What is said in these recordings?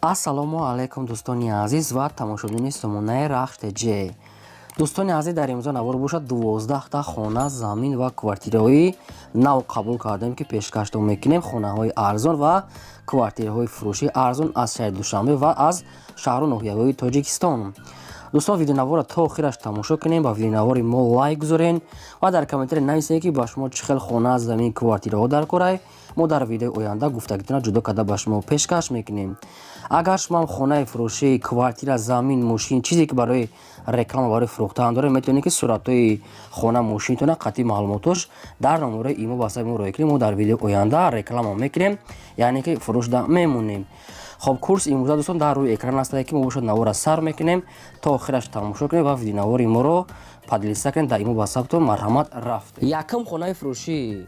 Ассалому алайкум, дӯстони азиз ва тамошобинони сомонаи Рахш ТЖ. Дӯстони азиз, дар имрӯза навор бошад, 12та хона, замин ва квартираҳои нав қабул кардем, ки пешкаштон мекунем. Хонаҳои арзон ва квартираҳои фурӯшии арзон аз шаҳри Душанбе ва аз шаҳру ноҳияҳои Тоҷикистон. Дӯстон, видеонаворро то охираш тамошо кунем, ба видеонавори мо лайк гузорен ва дар комментария нависед, ки ба шумо чӣ хел хона, замин, квартираҳо дар корай. Мо дар видеои оянда гуфтагитона ҷудо карда ба шумо пешкаш мекунем. Агар шумо ҳам хонаи фурӯшӣ, квартира, замин, мошин, чизе ки барои реклама, барои фурӯхтан доред, метавонед, ки суратҳои хона, мошинтона қатъи маълумотош дар номерои имо ватсапи мо роя кунед. Мо дар видеои оянда реклама мекунем, яъне ки фурӯшда мемонем. Хоб, курс имрӯза, дӯстон, дар рӯи экран астае, ки мо бошад навора сар мекунем, то охираш тамошо кунем ва видеонавори моро поделиться кунем дар имо ватсаптон. Марҳамат, рафт. Якум хонаи фурӯшӣ.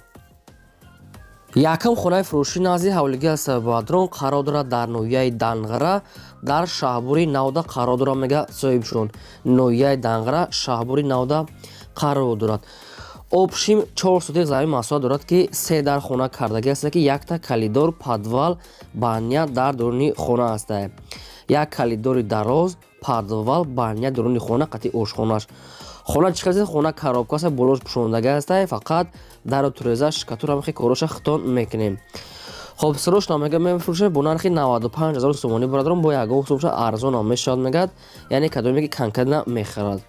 Якум хонаи фурӯшӣ назди ҳавлигӣ аст, Бадрон, қарор дорад дар ноҳияи Данғара, дар Шаҳбури Навда қарор дорад, мега соҳибшон. Ноҳияи Данғара, Шаҳбури Навда қарор дорад. Общим 4 сотих замин масоҳат дорад, ки се дар хона кардагӣ аст, ки якта коридор, подвал, баня дар дуруни хона аст. Як коридори дароз, подвал, баня дуруни хона қатъи ошхонаш. Хона чӣ хел? Хона коробка аст, болош пӯшондагӣ аст, фақат дару туреза, штукатура, ҳамахи короша хитон мекунем. Хоб, срочно, мега, мефурӯшад бо нархи 95 ҳазор сомонӣ. Бародарон, бо ягон сумша арзонам мешавад, мегӯяд, яъне кадоме ки конкретно мехарад.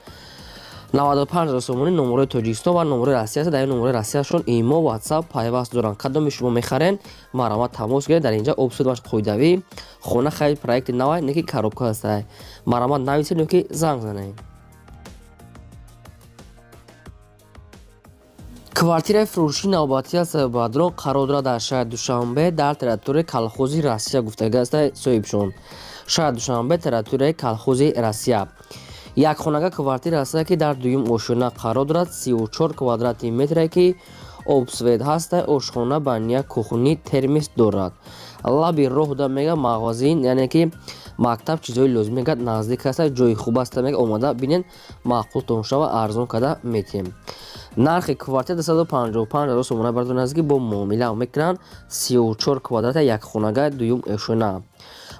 95 ҳазор сомонӣ. Номерои Тоҷикистон ва номерои Россия аст. Дар ин номерои Россияшон имо, ватсап пайваст доранд. Кадоме шумо мехарен, марҳамат, тамос гиред. Дар инҷа обсудаш қоидавӣ. Хона хайр, проекти навай, не ки коробка ҳастай. Марҳамат, нависед ё ки занг занед. Квартираи фурӯшии навбатӣ аст, Бадрон, қарор дорад дар шаҳри Душанбе, дар территорияи колхози Россия, гуфтагӣ аст соҳибшон. Шаҳри Душанбе, территорияи колхози Россия. Якхонага квартира аст, ки дар дуюм ошёна қарор дорад, 34 квадрати метре, ки обсвет ҳаста, ошхона, баня, кухни, термис дорад. Лаби роҳ да, мега, мағозин, яъне ки мактаб, чизҳои лозим, мега, наздик аста, ҷои хуб аста, мега, омада бинен, маъқултон шава, арзон карда метиҳем. Нархи квартира 255 ҳазор сомона, бардон, аст, ки бо муомила мекунанд. 34 квадрата, якхонага, дуюм ошёна.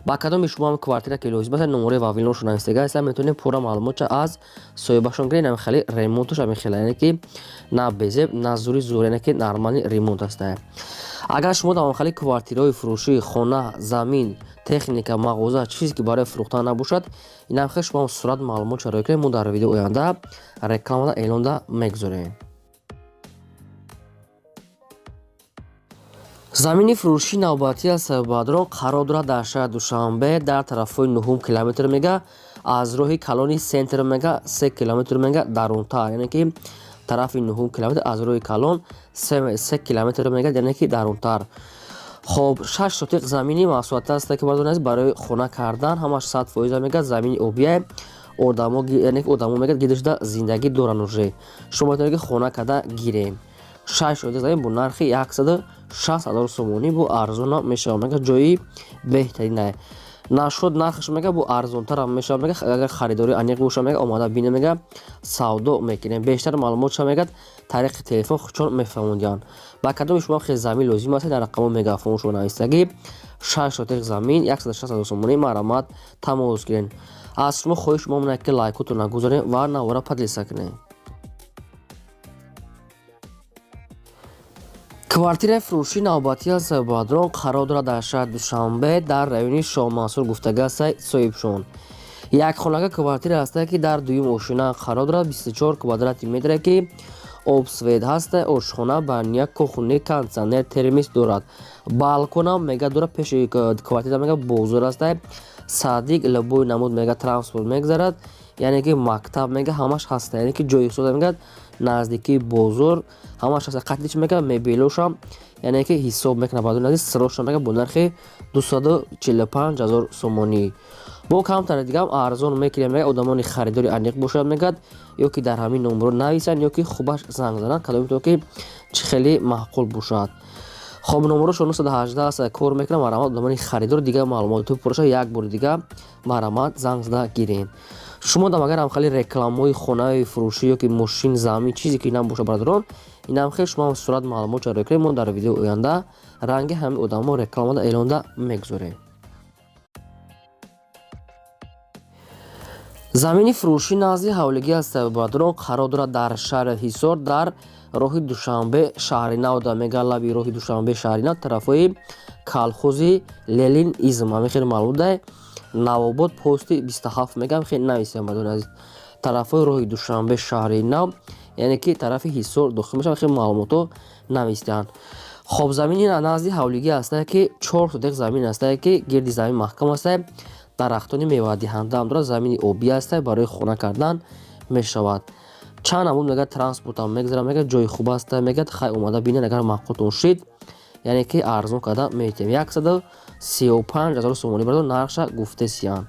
Ба кадоми шумо ҳам квартира ки лозим аст, номерои вавилоншо навистага аст, метавонед пурра маълумотша аз соҳибашон гиред. Ами хеле ремонташ ами хеле, яъне ки на безеб, на зури зур, яъне ки нормальный ремонт аста. Агар шумо дар хеле квартираҳои фурӯшии хона, замин, техника, мағоза, чизе ки барои фурӯхтан набошад, инам хел шумо сурат маълумотша роя кунед, мо дар видео оянда рекламада, эълонда мегузорем. Замини фурӯшии навбатӣ аст, Бадрон, қарор дорад дар шаҳри Душанбе, дар тарафҳои нуҳум километр, мега, аз роҳи калони центр, мега, 3 километр, мега, дарунтар, яъне ки тарафи нуҳум километр аз роҳи калон 3 километр, мега, яъне ки дарунтар. Хоб, 6 сотиқ замини масоҳат аст, ки бардон аст, барои хона кардан ҳамаш 100%, мега, замини обия. Одамо, яъне ки одамо, мега, гирда шуда зиндагӣ доранд уже. Шумо метавонед, ки хона карда гирем. 6 сотиқ замин бо нархи 160 ҳазор сомонӣ, бо арзона мешавад, мега, ҷои беҳтаринае. Нашуд, нархаш, мега, бо арзонтарам мешавад, мега, агар харидорӣ аниқ боша, мега, омада бине, мега, савдо мекунем. Бештар маълумотша, мегӯяд, тариқи телефон худшон мефаҳмондиҳанд. Ба кадоми шумо хел замин лозим аст, дар рақамо мегафоншо навистагӣ. 6 сотиқ замин, 160 ҳазор сомонӣ, марҳамат, тамос гиред. Аз шумо хоҳиш мо монад, ки лайкотро нагузорем ва навора поделиться кунем. Квартираи фурӯшии навбатӣ аст, Бадрон, қарор дорад дар шаҳри Душанбе, дар райони Шоҳмансур, гуфтага аст соҳибшон. Якхонага квартира аст, ки дар дуюм ошёна қарор дорад, 24 квадрати метре, ки обсвет ҳаста, ошхона, баня, кухни, кондитсионер, термис дорад, балконам, мега, дорад. Пеши квартира, мега, бозор аста, садик, любой намуд, мега, транспорт мегузарад, яъне ки мактаб, мега, ҳамаш ҳаста, яъне ки ҷои истода, мега, наздикии бозор ҳамаш ҳаста. Қатлич, мега, мебелошам, яъне ки ҳисоб мекунад. Бардони азиз, срочно, мега, бо нархи 245 ҳазор сомонӣ, бо камтаре дигаам арзон мекунем, мега, одамони харидори аниқ бошад, мегӯяд, ё ки дар ҳамин номеро нависанд, ё ки хубаш занг зананд, кадомито ки чӣ хеле маъқул бошад. Хоб, номерошо 918 аст, кор мекунам. Марҳамат, одамони харидор, дигар маълумоти пурраша як бори дига, марҳамат, занг зада гирем. Шумо дам агар ҳамхели рекламаҳои хонаи фурӯшӣ ё ки мошин, замин, чизе ки набошад, бародарон, инам хел шумо ҳам сурат маълумот ҷароя кунед, мо дар видеои оянда ранги ҳамин одамо рекламада, эълонда мегузорем. Замини фурӯшӣ назди ҳавлигӣ аст, бародарон, қарор дорад дар шаҳри Ҳисор, дар роҳи Душанбе шаҳри нав, да мега лаби роҳи Душанбе шаҳри нав, тарафҳои колхози Ленинизм, ҳамин хеле маълум, Навобод пости 27 мегам, хеле нависем, бародарони азиз, тарафҳои роҳи Душанбе шаҳри нав, яъне ки тарафи Ҳисор дохил мешавад, хеле маълумотҳо навистаанд. Хоб, замини назди ҳавлигӣ ҳастае, ки 4 сотих замин ҳастае, ки гирди замин маҳкам ҳастае, дарахтони мевадиҳандаам дорад, замини обӣ ҳастае, барои хона кардан мешавад. Чанд намуд мегӯяд транспортам мегзарад, мегӯяд ҷои хуб ҳастае, мегӯяд хай омада бинед, агар маъқултон шид, яъне ки арзон карда метиҳем. 135 000 сомонӣ, бародар, нархша гуфтесиянд.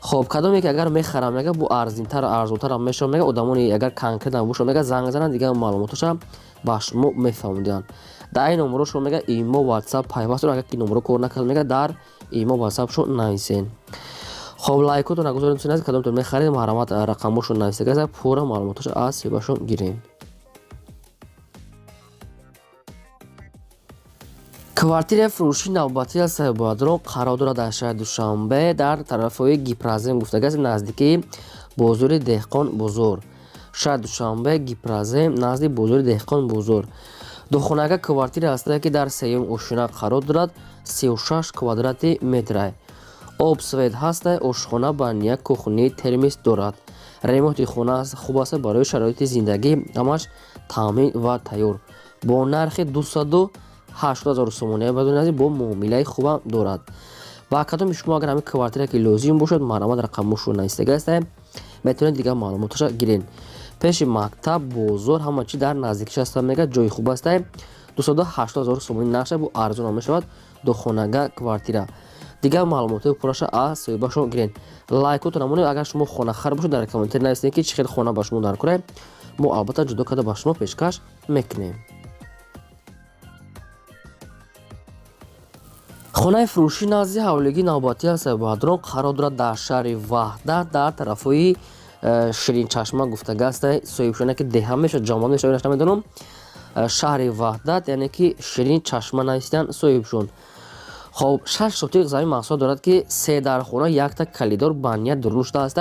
Хоб, кадоме ки агар мехарам, мега бу арзинтар, арзонтарам мешавад, мега одамони агар конкретно бошад, мега занг зананд, дигар маълумотоша ба шумо мефаҳмидиҳанд. Дар ин номеро шумо мега имо, ватсап пайваст дорад, агар ки номеро кор накард, мега дар имо, ватсапшо нависен. Хоб, лайкотон нагузоред, дӯстони азиз, кадомтон мехаред, марҳамат, рақамошон нависагаса, пурра маълумотоша аз соҳибашон гирем. Квартираи фурӯшии навбатӣ аст, бародарон, қарор дорад дар шаҳри Душанбе, дар тарафҳои Гипрозем гуфтагааст, наздикии бозори Деҳқон бозор. Шаҳри Душанбе, Гипрозем, назди бозори Деҳқон бозор. Духонага квартира ҳастае, ки дар сеюм ошёна қарор дорад, 36 квадрати метрай. Об, свет ҳастае, ошхона, баня, кухни, термис дорад. Ремонти хона хуб аст, барои шароити зиндагӣ ҳамаш таъмин ва тайёр. Бо нархи 280 000 сомонӣ, бародарони азиз, бо муомилаи хубам дорад. Ба кадоми шумо агар ҳамин квартира ки лозим бошад, марҳамат, рақамошро навистага ҳастаем, метавонед дигар маълумоташа гиред. Пеши мактаб, бозор, ҳама чи дар наздикиш ҳаста, мега ҷои хуб ҳастаем. 280 000 сомонӣ нархша, бо арзонам мешавад, духонага квартира. Дигар маълумотҳои пурраша аз соҳибашон гиред. Лайкотон намонед, агар шумо хонахар бошед, дар комментарий нависед, ки чӣ хел хона ба шумо даркорае, мо албатта ҷудо карда ба шумо пешкаш мекунем. Хонаи фурӯшӣ назди ҳавлигӣ навбатӣ аст, бародарон, қарор дорад дар шаҳри Ваҳдат, дар тарафҳои Ширинчашма гуфтага аст, соҳибшона ки деҳа мешавад, ҷамоат мешавад, инаш намедонам. Шаҳри Ваҳдат, яъне ки Ширинчашма нависидан соҳибшон. Хоб, 6 сотиқ замин маҳсулот дорад, ки се дар хона, якта калидор, баня дурун шуда аст.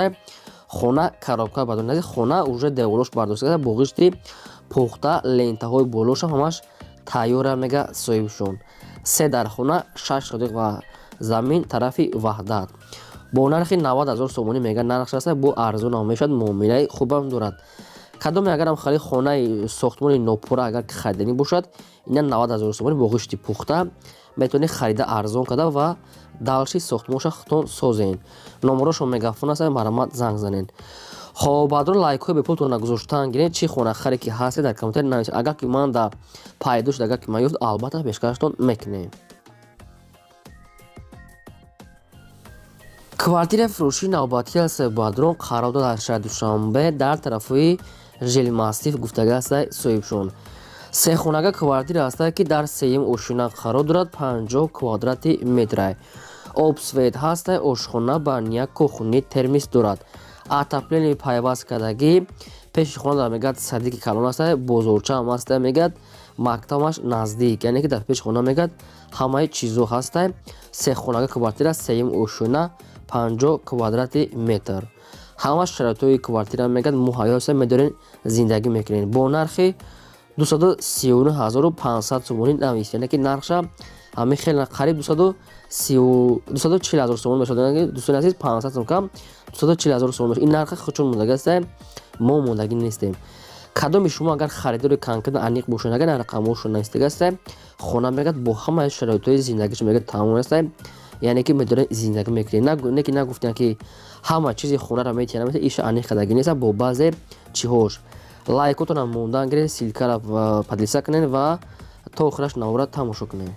Хона коробка, бародарони азиз, хона уже деволош бардошта, бо ғишти пухта, лентаҳои болошам ҳамаш тайёра, мега соҳибшон. Се дар хона, 6 сотиқ ва замин, тарафи Ваҳдат. Бо нархи 90 000 сомонӣ мега нархш аст, бо арзонам мешавад, муомилаи хубам дорад. Кадоме агарам хали хонаи сохтмони нопурра агар хариданӣ бошад, ина 90 000 сомонӣ бо ғишти пухта метавонед харида, арзон карда ва дальше сохтмонша худтон созен. Номерошон мегафон аст, марҳамат, занг занед. Хоб, бародарон, лайкҳои бепултон нагузоштан гиред, чӣ хонахаре ки ҳастед, дар комментарий нависед. Агар ки ман да пайдо шуд, агар ки ман ёфт, албатта пешкаштон мекунем. Квартираи фурӯшии навбатӣ аст, бародарон, қарор дорад дар шаҳри Душанбе, дар тарафҳои Жилмассив гуфтага аст соҳибшон. Сехонага квартира ҳастае, ки дар сеюм ошёна қарор дорад, 50 квадрати метрай. Об, свет ҳастае, ошхона, баня, кухни, термис дорад. Отопление пайваст кардагӣ, пеши хона дар мегӯяд садики калон ҳастае, бозорчаам ҳастае, мегӯяд мактабаш наздик, яъне ки дар пеши хона мегӯяд ҳамаи чизо ҳастае. Сехонага квартира, сеюм ошёна, 50 квадрати метр. Ҳама шароитҳои квартира мегӯяд муҳайё ҳастае, медорен, зиндагӣ мекунед. Бо нархи 239 500 сомонӣ навист, яъне ки нархша ҳамин хеле қариб 240 000 сомонӣ мешавад. Дӯстони азиз, 500 сом кам 240 000 сомонӣ мешавад. Ин нарха худшон мондагӣ ҳастае, мо мондагӣ нестем. Кадоми шумо агар харидори конкретно аниқ бошед, агар рақамҳошон навистага ҳастае, хона мегӯяд бо ҳамаи шароитҳои зиндагиш мегӯяд тамом ҳастае, яъне ки медоред, зиндагӣ мекунед. Не ки нагуфтем ки ҳама чизи хонаро метиҳад, наметиҳад, иша аниқ кардагӣ нест, бо баъзе чиҳош. Лайкотонам мондан гиред, ссылкаро поделиться кунед ва то охираш навора тамошо кунед.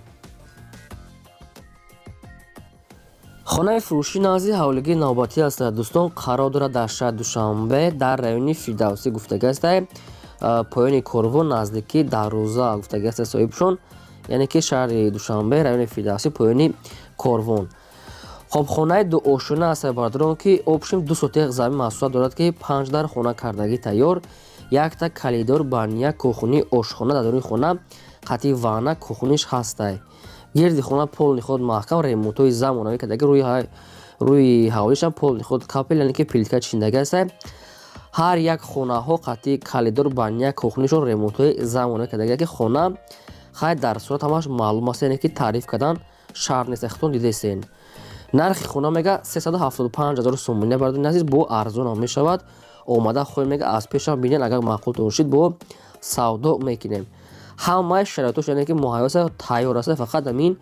Хонаи фурӯшӣ назди ҳавлигии навбатӣ аст, дӯстон, қарор дорад дар шаҳри Душанбе, дар райони Фирдавсӣ гуфтага ҳастае, поёни корвон, наздикии Даррӯза гуфтага ҳастае соҳибшон, яъне ки шаҳри Душанбе, райони Фирдавсӣ, поёни корвон. Хоб, хонаи дуошёна аст, бародарон, ки общем 2 сотих замин маҳсулот дорад, ки 5 дар хона кардагӣ тайёр, якта калидор, баня, кухни, ошхона, дар даруни хона қатъи ванна, кухниш ҳастай. Гирди хона полный худ маҳкам, ремонтҳои замонавӣ кардагӣ, рӯи Рӯи ҳавлишам полный худ капел, яъне ки плитка чиндаги аст. Ҳар як хонаҳо қатъи калидор, баня, кухнишон ремонтҳои замонавӣ кардаги, ки хона хай дар сурат ҳамаш маълум аст, яъне ки таъриф кардан шарт нест, худтон дидесен. Нархи хона мега 375 ҳазор сомонӣ, бардони азиз, бо арзонам мешавад. Омада хоҳем мега аз пешам бинен, агар маъқултон шид бо савдо мекунем. Ҳамаи шароитош яъне ки муҳайё аст, тайёр аст, фақат ҳамин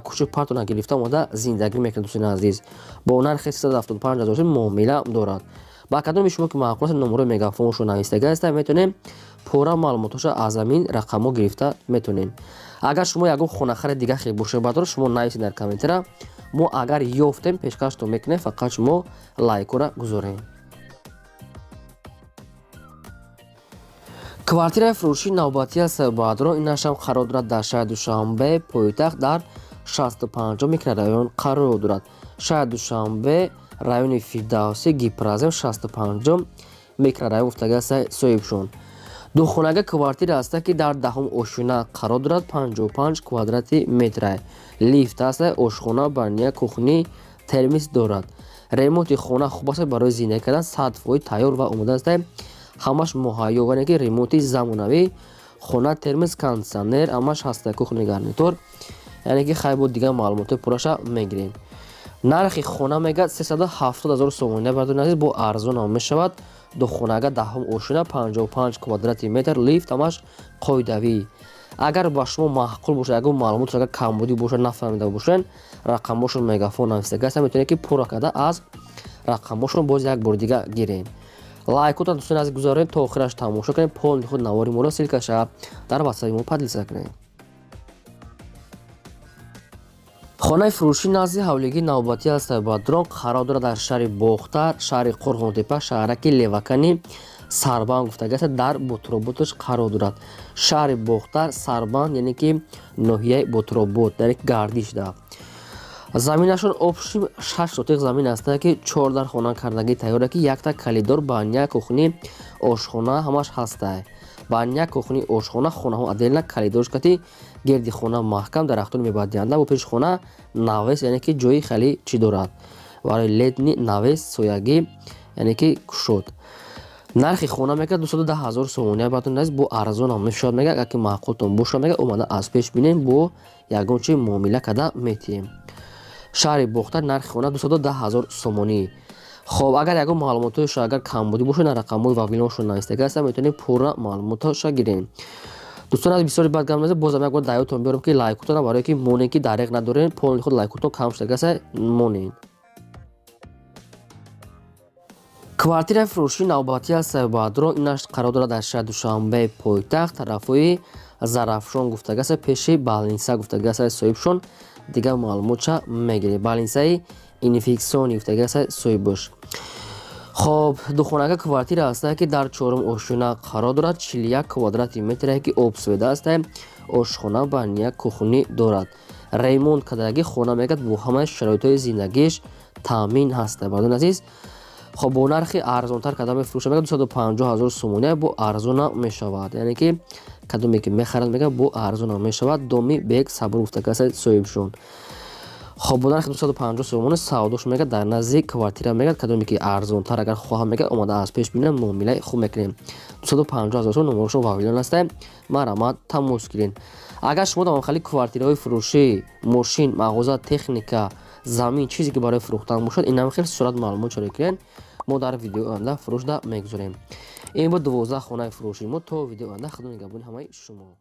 кӯчи партона гирифта омада зиндагӣ мекунад. Дӯстони азиз, бо нархи 375 ҳазор сомонӣ муомила дорад. Ба кадоми шумо ки маъқул аст, номерои мегафоншо навистага аст, метавонем пурра маълумотҳоша аз ҳамин рақамҳо гирифта метавонем. Агар шумо ягон хонахари дига хел бошед, бардор, шумо нависед дар комментара, мо агар ёфтем пешкаштон мекунем, фақат шумо лайкора гузорем. Квартираи фурӯшии навбатӣ аст, баъдро инашам қарор дорад дар шаҳри Душанбе, пойтахт, дар 65 микрорайон қарор дорад. Шаҳри Душанбе, райони Фирдавсӣ, Гипрозем, 65 микрорайон гуфтага аст соҳибшон. Духонага квартира аст, ки дар даҳум ошёна қарор дорад, 55 квадрати метра. Лифт аст, ошхона, баня, кухни, термис дорад. Ремонти хона хуб аст, барои зиндагӣ кардан 100% тайёр ва омода аст. Ҳамаш муҳайё, яъне ки ремонти замонавӣ, хона, термис, кондитсионер ҳамаш ҳаст, кухни гарнитур, яъне ки хай бо дигар маълумотҳои пурраша мегирем. Нархи хона мега 370 ҳазор сомонӣ, бардони азиз, бо арзонам мешавад. Духонага, даҳум ошёна, 55 квадрати метр, лифт, ҳамаш қоидавӣ. Агар ба шумо маъқул бошад, ягон маълумот агар камбудӣ бошад, нафаҳмида бошед, рақамҳошон мегафон навистага аст, метавонед ки пурра карда аз рақамҳошон боз як бори дига гирем. Лайкотон дӯстони азиз гузорем, то охираш тамошо кунем, полни худ навори моро ссылкаша дар ватсапи мо поделиться кунем. Хонаи фурӯшӣ назди ҳавлигии навбатӣ аст, бадрон қарор дорад дар шаҳри Бохтар, шаҳри Қурғонтепа, шаҳраки Левакани, Сарбанд гуфтага аст, дар Ботурободаш қарор дорад. Шаҳри Бохтар, Сарбанд, яъне ки ноҳияи Ботуробод, яъне ки гардишда. Заминашон общим 6 сотиқ замин аст, ки 4 дар хона кардагӣ тайёр, ки якта калидор, баня, кухни, ошхона ҳамаш ҳаста. Баня, кухни, ошхона, хонаҳо отдельно, калидорш кати, гирди хона маҳкам, дарахтони мебадиҳанда, бо пеши хона навес, яъне ки ҷои хеле чӣ дорад барои летний навес, соягӣ, яъне ки кушод. Нархи хона мега 210 ҳазор сомонӣ, баъдон аз бо арзонам мешавад мега, агар ки маъқултон бошад мега омада аз пеш бинем, бо ягон чи муомила карда метиҳем. Шаҳри Бохтар, нархи хона 210 ҳазор сомонӣ. Хоб, агар ягон маълумотҳояшо агар камбудӣ бошад, на рақамҳои вавилоншон навистага аст, метавонем пурра маълумотҳоша гирем. Дӯстон аз бисёри бад гап назад, бозам як бор даётон биёрам, ки лайкотона барое ки монем, ки дареғ надорем, полни худ лайкотон кам шудага аст, монем. Квартираи фурӯшии навбатӣ аст, баъдро инаш қарор дорад дар шаҳри Душанбе, пойтахт, тарафҳои Зарафшон гуфтага аст, пеши балниса гуфтага аст соҳибшон, дигар маълумотша мегирем. Балнисаи инфексионӣ гуфтага аст соҳибош. Хоб, духонага квартира аст, ки дар чорум ошёна қарор дорад, 41 квадрати метре, ки обсведа аст, ошхона, баня, кухни дорад. Ремонт кардаги хона мегӯяд бо ҳамаи шароитҳои зиндагиш таъмин ҳаст, бардони азиз. Хоб, бо нархи арзонтар карда мефурӯшад, мегӯяд 250 ҳазор сомонӣ, бо арзона мешавад, яъне ки кадоме ки мехарад мегӯяд бо арзона мешавад. Доми бек сабур гуфтага аст соҳибшон. Хоб, бо нархи 250 сомонӣ савдош мегӯяд дар назди квартира, мегӯяд кадоме ки арзонтар агар хоҳам мегӯяд омада аз пеш бинам, муомилаи хуб мекунем. 250 ҳазор сомон, номерошон вавилон аст, марҳамат тамос гиред. Агар шумо дар хали квартираҳои фурӯшӣ, мошин, мағоза, техника, замин, чизе ки барои фурӯхтан бошад, инам хел сурат маълумот чора кунед, мо дар видеои оянда фурӯшда мегузорем. Ин буд 12 хонаи фурӯшии мо. То видеои оянда, худо нигаҳбони ҳамаи шумо.